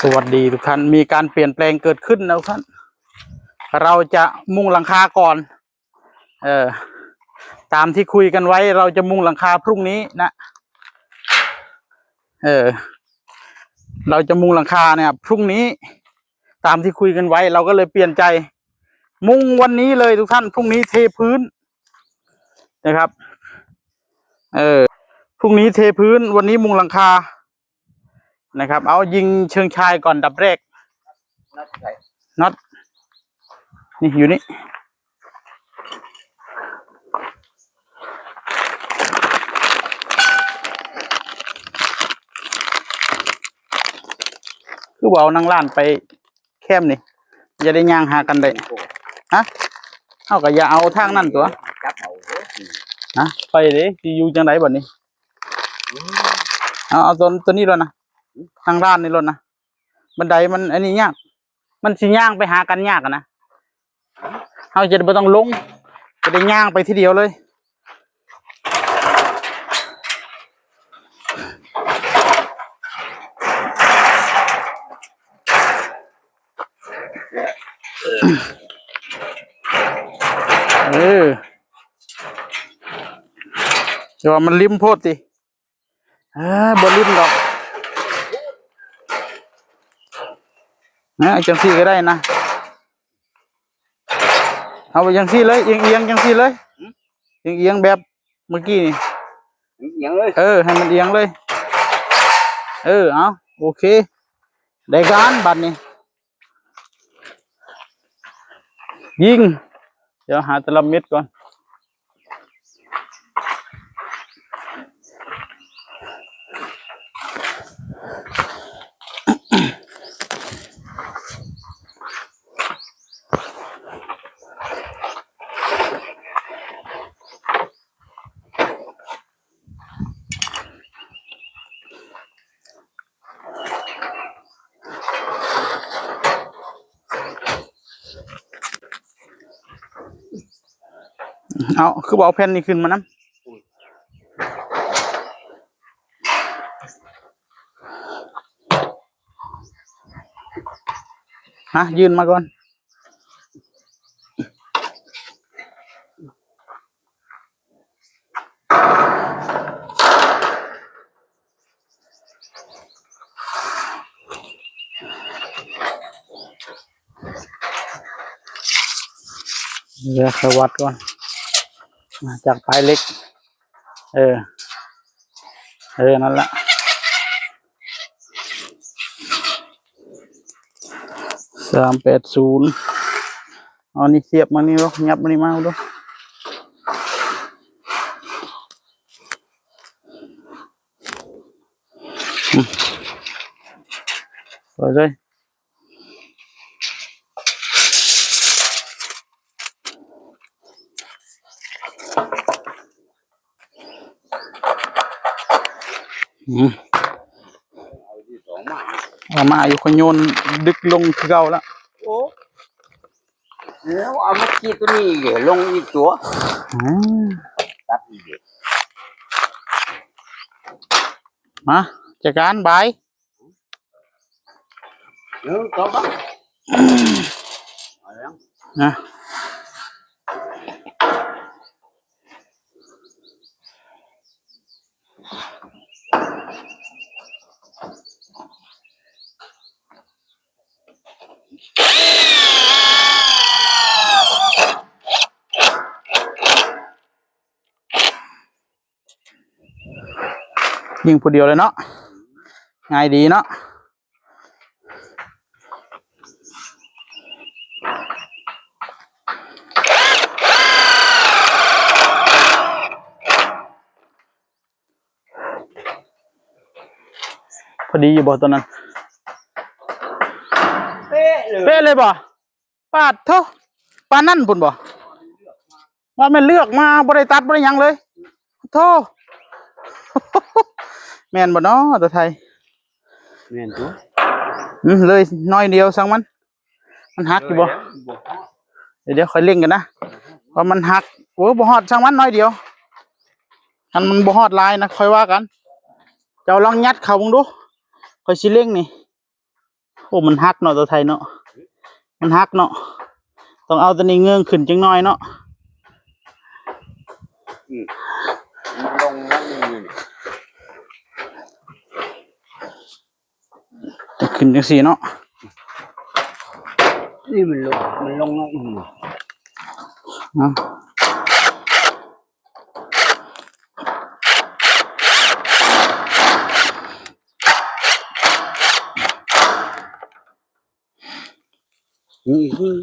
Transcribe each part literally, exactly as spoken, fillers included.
สวัสดีทุกท่าน มีการเปลี่ยนแปลงเกิดขึ้นนะทุกท่าน เราจะมุงหลังคาก่อน เออ ตามที่คุยกันไว้ เราจะมุงหลังคาพรุ่งนี้นะ เออ เราจะมุงหลังคาเนี่ย พรุ่งนี้ ตามที่คุยกันไว้ เราก็เลยเปลี่ยนใจ มุงวันนี้เลยทุกท่าน พรุ่งนี้เทพื้นนะครับ เออ พรุ่งนี้เทพื้น วันนี้มุงหลังคานะครับ เอายิงเชิงชายก่อนดับแรก น็อตใส่ น็อต นี่อยู่นี่ คือว่าเอานั่งร้านไปแคมนี่ อย่าได้ย่างหากันได้ ฮะ เอาก็อย่าเอาทางนั่นตัว จับเอา ฮะ ไปเด้ สิอยู่จังไดบัดนี้ เอา เอาตัว ตัวนี้โลดนะ นั่งร้านนี่โลดนะ บันไดมันอันนี้ยาก มันสิย่างไปหากันยากอะนะ เฮาจะบ่ต้องลง จะได้ย่างไปทีเดียวเลย เออ แต่ว่ามันริมโพดติ เออ บ่ริมดอก นะ จังซี่ก็ได้นะ เอาไปจังซี่เลย เอียงๆ จังซี่เลย เอียงๆ แบบเมื่อกี้นี่ เอียงเลย เออ ให้มันเอียงเลย เออ เอา โอเค ได้การบัดนี้ ยิง เดี๋ยวหาแต่ละเม็ดก่อน เอา คือบ่เอาแผ่นนี้ขึ้นมานำ ฮะ ยื่นมาก่อน เดี๋ยวค่อยวัดก่อน มาจากปลายเหล็ก เออ เออ นั่นละ สามแปดศูนย์ เอานี่เสียบมานี่เนาะ ยับมานี่มาดู อืม เปิดเลย อืม เอามาอยู่ ขยนดึกลงคือเก่าแล้ว โอ้ แล้วเอามาขีดตัวนี้อีก ลงอีกตัว อืม ตัดอีก มา จัดการบาย หนึ่ง สอง สาม เอาแล้ว นะ ยิงผู้เดียวเลยเนาะ ง่ายดีเนาะ พอดีอยู่บ่ตอนนั้น เป๊ะเลย เป๊ะเลยบ่ ปาดโธ่ ปานนั่นพุ่นบ่ ว่าแม่นเลือกมา บ่ได้ตัด บ่ได้หยังเลย โธ่ แม่นบ่น้อตาไทย แม่นตัว อืม เลยน้อยเดียว ช่างมัน มันหักอยู่บ่ เออ บ่ฮอด เดี๋ยว เดี๋ยวค่อยเร่งกันนะ เพราะมันหัก โอ้ย บ่ฮอด ช่างมัน น้อยเดียว คันมันบ่ฮอดหลายนะ ค่อยว่ากัน เจ้าลองยัดเข้าเบิ่งดู ค่อยสิเร่งนี่ อ้ มันหักเนาะ ตัวไทยเนาะ มันหักเนาะ ต้องเอาตัวนี้เงื้องขึ้นจังน้อยเนาะ อืม มันลงแล้วนี่ จะขึ้นจังซี่เนาะ นี่มันลง มันลงแล้ว อืม เนาะ นี่คือ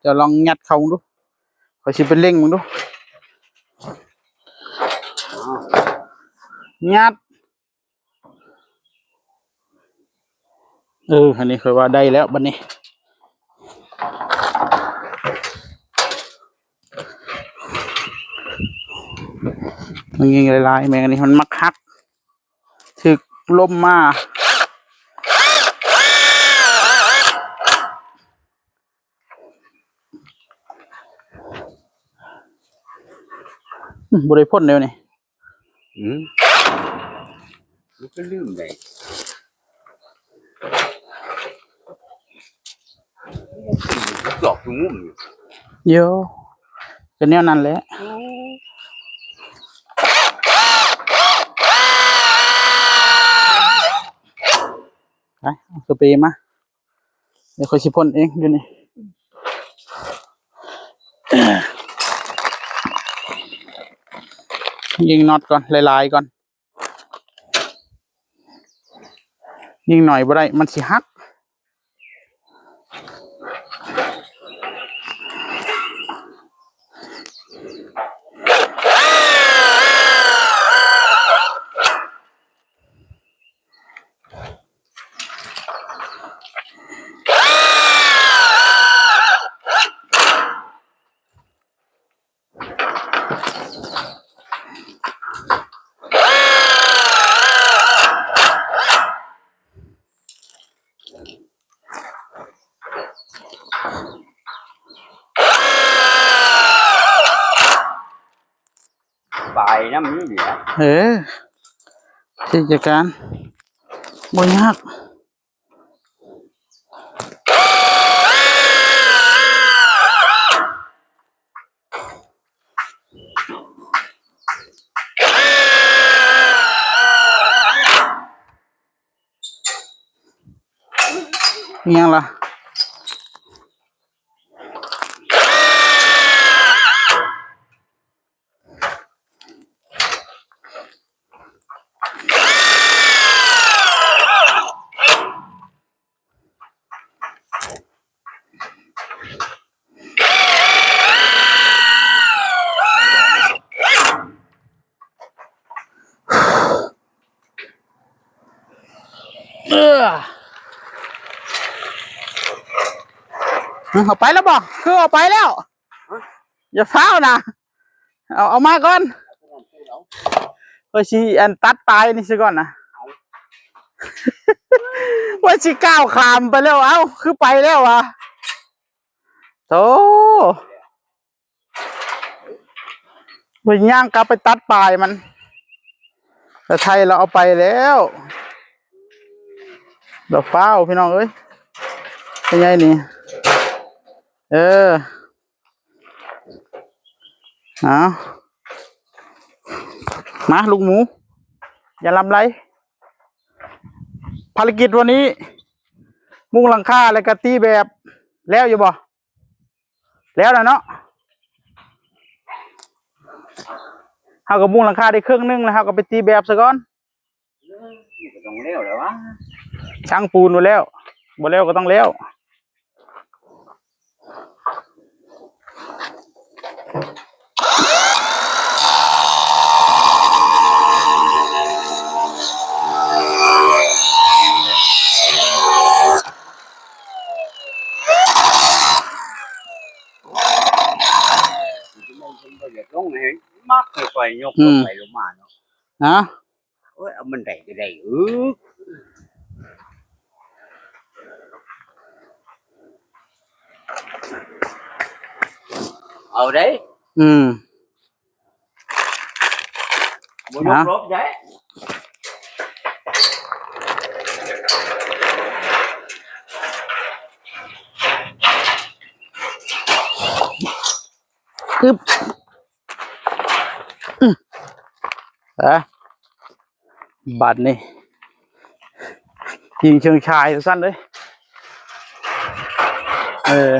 จะลองยัดเข้าดู ข้อยสิไปเล็งมึงดู ยัด เออ อันนี้ข้อยว่าได้แล้วบัดนี้ มันยิงหลายๆ แม่งอันนี้มันมักหัก ถืกลมมา อืม บ่ได้พ่นแล้วนี่ อืม มันก็ลืมได้ จอบอยู่มุมอยู่ เดี๋ยว ก็แนวนั้นแหละ โอ้ ไป เอาสเปรย์มา เดี๋ยวข้อยสิพ่นเองอยู่นี่ ยิงน็อตก่อน หลายๆ ก่อน ยิงหน่อยบ่ได้ มันสิหัก ปลายน้ำนี่เดียว เออ ที่จัดการ บ่ยาก อิหยังล่ะ เออ เอาไปแล้วบ่ คือเอาไปแล้ว ฮะ อย่าฟ้าวนะ เอา เอามาก่อน ข้อยสิอันตัดปลายนี่ซะก่อนนะ ว่าสิก้าวข้ามไปแล้ว เอ้า คือไปแล้ววะ โธ่ ว่าย่างกลับไปตัดปลายมัน แต่ไทยเราเอาไปแล้ว เราฟ้าวพี่น้องเอ้ย เป็นไงนี่ เออ เอา มาลูกหมู อย่าลำไร ภารกิจวันนี้ มุงหลังคาแล้วก็ตีแบบ แล้วอยู่บ่ แล้วนะเนาะ เฮาก็มุงหลังคาได้ครึ่งหนึ่งแล้ว เฮาก็ไปตีแบบซะก่อน เออ นี่ก็ต้องแล้วแหละวะ ช่างปูนบ่แล้ว บ่แล้วก็ต้องแล้ว มันบ่อยากลงให้มักให้ข่อยยก อืม ลงไปลงมาเนาะ ฮะ โอ้ย เอามันได้ก็ได้ เออ เอาได้ อืม บ่ยกรบได้ อึบอืมเอ้ยบาดนี่ ยิงเชิงชายสั้นเลย เออ